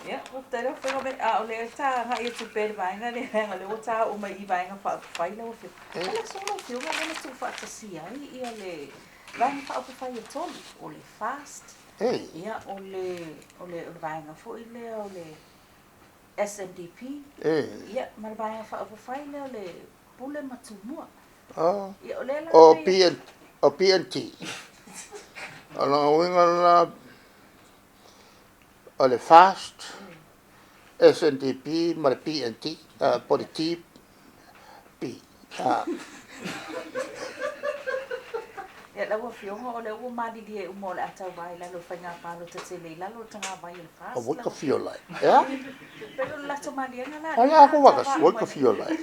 Ia, faafetai lau Afioga me a o lea sa agai atu pea i le vaega lea leaga o lea ua ta oo mai i Vaega Faaupufai lau Afioga. O le aso lau Afioga lea na tuufaatasia ai ia le Vaega Faaupufai e tolu, o le FAST, ia o le o le o le vaega foi lea o le SNDP, ia ma le Vaega Faaupufai lea o le Pule ma Tumua. Ia o lea la O PN, o PNT. O lona uiga la o le FAST, SNDP ma le PNT, po o le TP. Ia lau Afioga o lea ua malilie uma o le a tauva i lalo o le faiga palota tele i lalo o le tagavai o le FAST. Ua ka fia lai. Ea? Pei o le latou maliega la. O le a ko waka ua ka fia lai.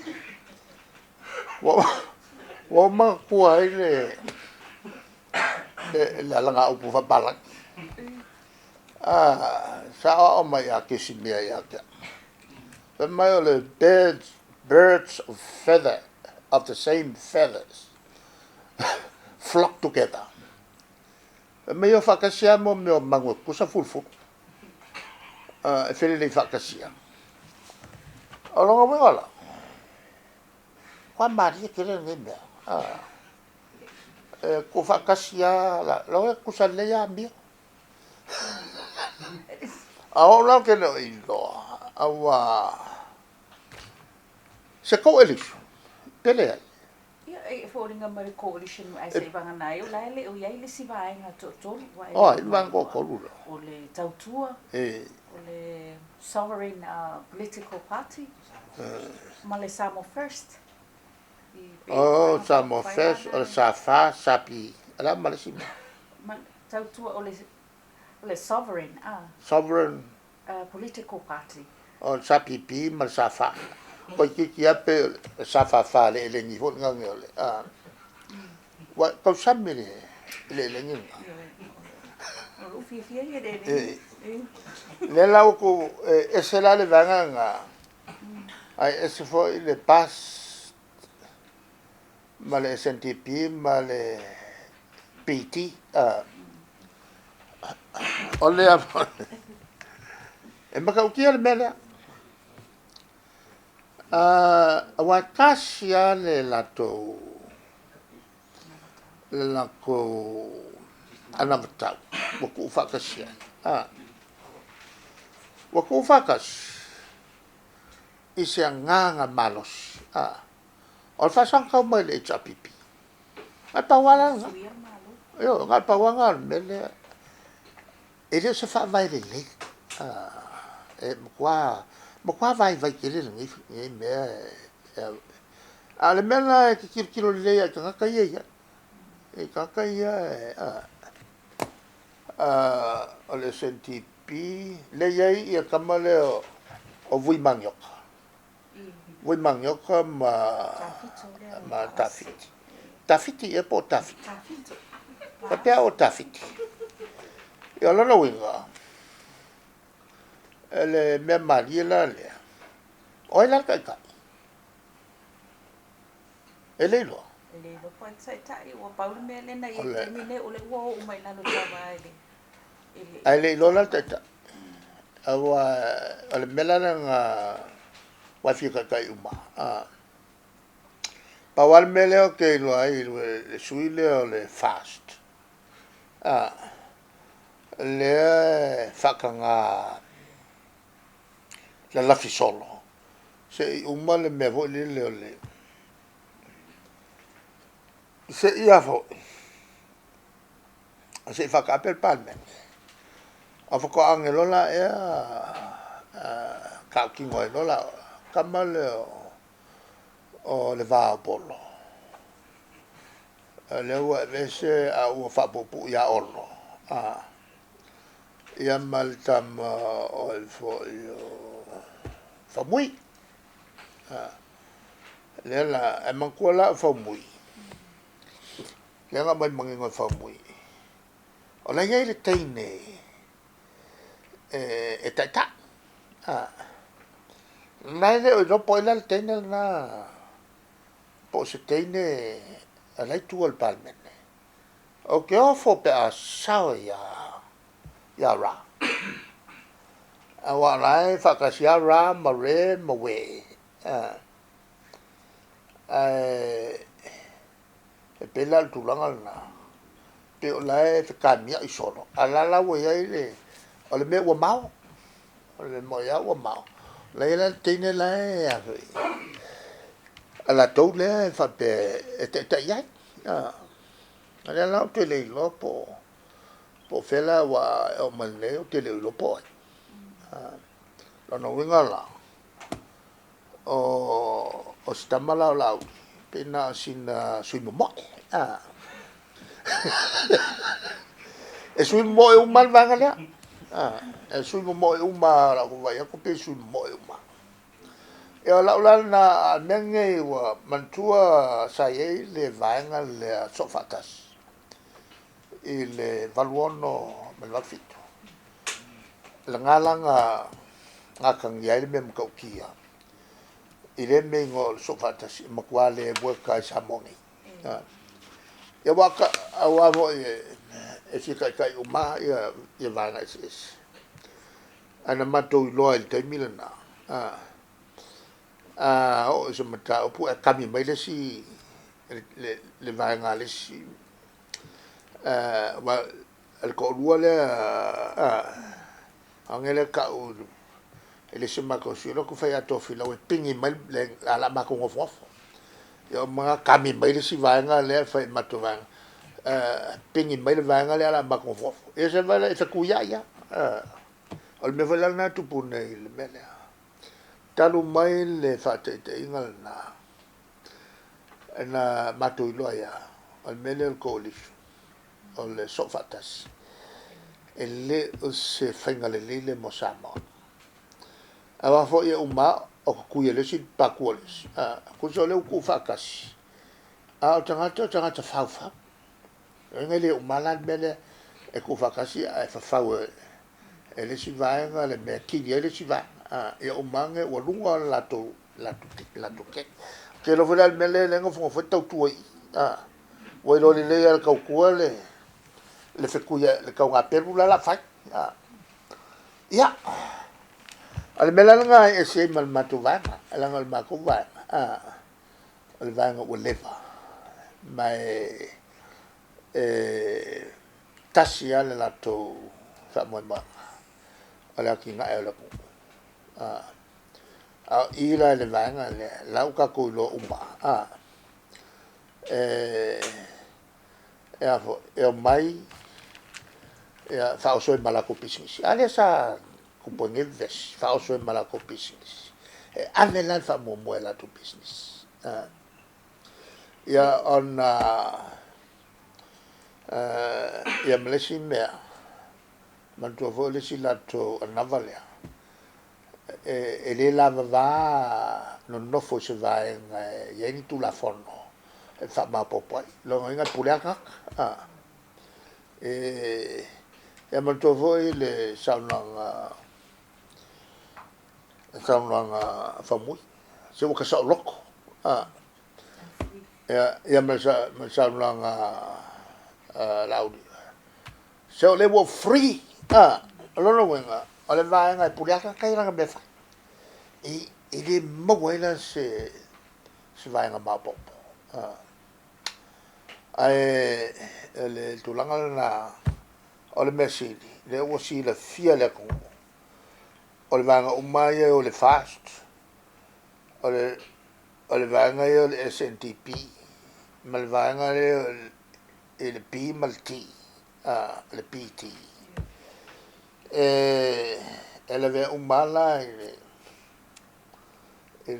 Ua ua manatua ai le le alaga upu faapalagi. Sa aoao mai ia Kisimia ia te au. Fai mai o le birds, birds of feather, of the same feathers, flock together. Fai mai o faatasi lava mo mea o manu e tutusa fulufulu. E felelei faatasi lava. O lona uiga la, ua malie tele lenei mea. E tuufaatasi lava, la e tutusa lelei lava amio. A o au la ou te le o iloa, aua se coalition pe leai. Ia, e foliga mai le coalition ae se i vagana ai o la e le o i ai le isi vaega toatolu. Ua e O ai le vaega toatolu la? O le Tautua, o le Sovereign Political Party, ma le Samoa First. O Samoa First, o le SAFA, SAPI, o le a ma le isi mea? Ma Tautua, o le, o le Sovereign, Sovereign Political Party. O le SAPP ma le SAFA. Toeitiiti lava pei o le SAFAFA le elegi foi lena o le a. Ua tausami le le elegi lena. O lou fiafia ia i le elegi. Lea la ua tou ese la le vaega lena, ae ese foi le PAS ma le SNDP ma le PT. O le e matautia le mea lea. Aua e tasi lava le latou le latou anavatau ua tuufaatasi ai. Ua tuufaatasi i se agaga malosi. O le faasagatau mai i le HRPP. Na o le pau lava la lena. Ioe, na o le pau lava lena o le mea lea. E le o se faavae lelei. E matua, matua vaivai tele lenei mea. A o le mea lena e te tilotilo lelei lava i tagata ia e i ai. I tagata ia o le SNDP, lea e i ai le tama lea o Vui Manioka. Vui Manioka ma ma Tafiti. Tafiti ea po o Tafiti? Faapea o Tafiti. Ia o lona uiga, le mea malie la lea, o ai la le taitai? E le iloa. E le iloa po o ai le taitai, ua pau le mea lea na i ai i le taimi lenei, o lea ua oo mai i lalo i tauva i le Ae le iloa la le taitai. Aua o le mea la lea na ua e fia taitai uma. Pau lava le mea lea ou te iloa ai i le sui lea o le FAST, lea e faataga lalafi solo se i uma le mea foi lele o le se i a foi se i faataape le Palemene. Ona faatoa age loa la ea tautino ai loa la tama lea o le va o Polo. O lea ua aveese a ua faapuupuu ia Olo. Ia ma le tama o ai foi o Faumui. Lea la, ae manatua la o Faumui, lea na aumai manino e Faumui. O la e i ai le teine e taitai. La e le o iloa po o ai la le teine lena po o se teine a la itu o le Palemene. Ou te ofo pe a sao ia Ra. Aua o la e faatasi lava Ra ma Re ma We. Ae e pei la o le tulaga lena, pei o la e fetamiai solo, a o la la ua i ai le, o le mea ua mao, o le mea moni lava ua mao. O la e i ai la le teine la e a foi, a latou lea e faapea e taitai ai. O lea la ou te le iloa po o fea la, aua e oo mai nei ou te le o iloa po o ai. O lona uiga la, o si tama la o Laauli, pei na o sina sui momoe. E sui momoe uma lava le vaega lea. E sui momoe uma lava, o lau vaai atu pei e sui momoe uma. Ia o lau la lena, a o le mea lenei ua manatua sa i ai le vaega lea Soofaatasi i le 86 ma le 87. Lena la na atagia ai le mea matautia i lea mea igoa o le Soofaatasi e matua le work lava i Samoa nei. Ia aua foi e fia taitai uma lava ia vaega eseese. Ae na matou iloa i le taimi lena, a oo i se mataupu ae kami mai le isi le vaega a le isi, aua o le toalua lea, a lea e tau e le isi o matou sui, alu atu fai ia Tofilau e pigi mai le, a o le a matou nofonofo. Ia uma kami mai le isi vaega lea e fai i le matou vaega, pigi mai le vaega lea a o le a matou nofonofo. Ia se vaai la, e fetuiai lava. O le mea foi la lena e tupu nei i le mea lea. Talu mai le faataitaiga lena, na matou iloa ai lava, o le mea lea o le coalition, o le soofaatasi, e le o se faiga lelei lea mo Samoa. Aua foi e uma lava o tutui e le isi le patu a le isi. Tusa o lea ua tuufaatasi, a o tagata o tagata faufau. E le uma la le mea lea e tuufaatasi ae fafau e le isi vaega le mea e kili ai le isi vaega. Ia uma ane ua luga le latou keke. Ou te iloa foi la le mea lea e nofonofo ai tautua i i. Ua iloa lelei lava e le tautua le fetui le taugapelu la o le a fai. Ia, o le mea la lena e ese ai ma le matou vaega, leaga o le matou vaega, o le vaega ua leva, ma e tasi lava le latou faamoemoega, o le atinae o le atunuu. A o i la i le vaega lea, la ua tatou iloa uma, e omai faaoso ai ma latou pisinisi. A lea sa tupu ai nei vevesi, faaoso ai ma latou pisinisi. E ave la le faamuamua i latou pisinisi. Ia ona ia ma le isi mea, manatua foi le isi latou anava lea, e le lavava nonofo i se vaega e i ai ni Tulafono e faamaopoopo ai. Lona uiga e pule lava tagata. Ia manatua foi le saunoaga a Faumui, se ua ta saoloto. Ia ma le saunoaga a Laauli, se o lea ua free. O lona uiga, o le vaega e pule lava tagata ia i lana mea e fai. E le maua ai la se vaega maopoopo. Ae o le tulaga lena, o le mea sili, lea ua silafia e le atunuu, o le vaega uma lava ia e o i le FAST, o le vaega ia o le SNDP, ma le vaega lea i le B ma le T, le BT. E lavea uma lava la i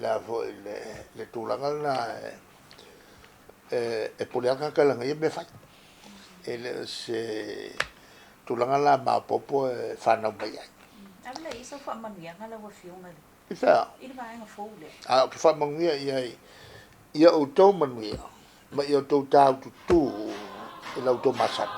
le tulaga lena e pule lava tagata i lana ia mea e fai. E le o se tulaga la maopoopo e fanau mai ai. A o le i sau faamanuiaga lau Afioga i fea? I le vaega fou lea. A ou te faamanuia i ai ia outou manuia ma ia outou tāututu i la outou masani.